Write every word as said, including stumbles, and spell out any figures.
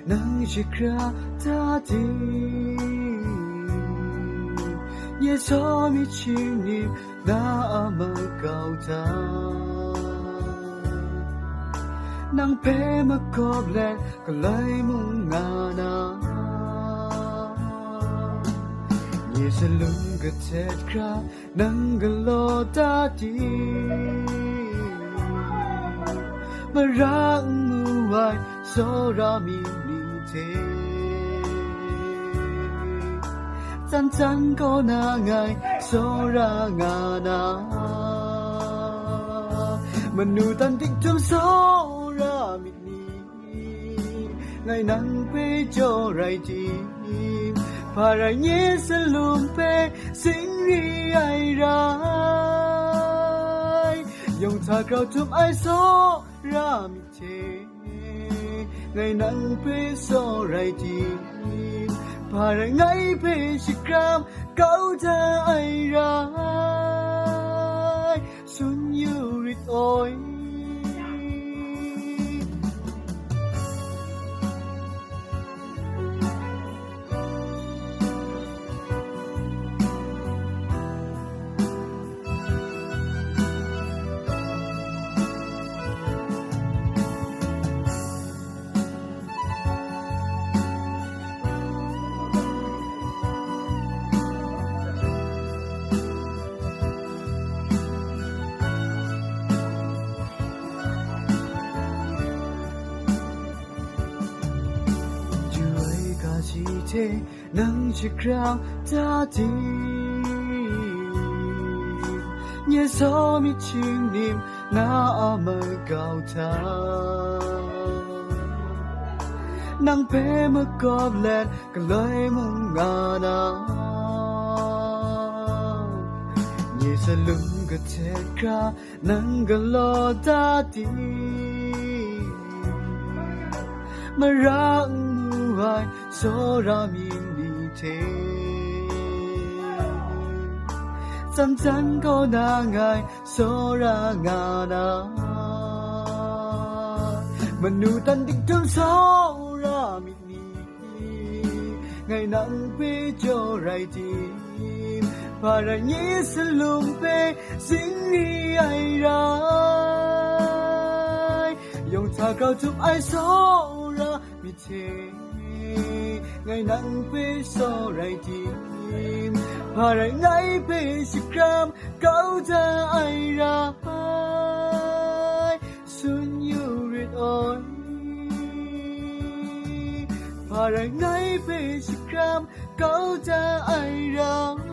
Nang shakra ta ting, nye saw myit shingnim na a makau hta, nang hpe makawp let galoi mung nga na, nye salum kahtet hkra nang galaw ta ting, mara n mu ai tsawra myit ni hte, tsan tsan kaw na ngai tsawra nga na, manu tan tik htum tsawra myit ni, ngai nang hpe jaw rai tim, hpa rai nye salum hpe singri ai rai, yawng hta grau htum ai tsawra myit hte, ngai nang hpe tsaw rai tim, hpa rai ngai hpe shakram kau da ai rai, tsun yu rit oi. Yu ai ga shi hte nang shakram ta ting, nye saw myit shingnim na a makau hta, nang hpe makawp let galoi mung nga na, nye salum kahtet hkra nang galaw ta ting, mara n mu ai tsawra myit ni hte, tsan tsan kaw na ngai tsawra nga na, manu tan tik htum tsawra myit ni, ngai nang hpe jaw rai tim, hpa rai nye salum hpe singri ai rai, yawng hta grau htum ai tsawra myit hte, ngai nang hpe tsaw rai tim, hpa rai ngai hpe shakram kau da ai rai, tsun yu rit oi. Hpa rai ngai hpe shakram kau da ai rai,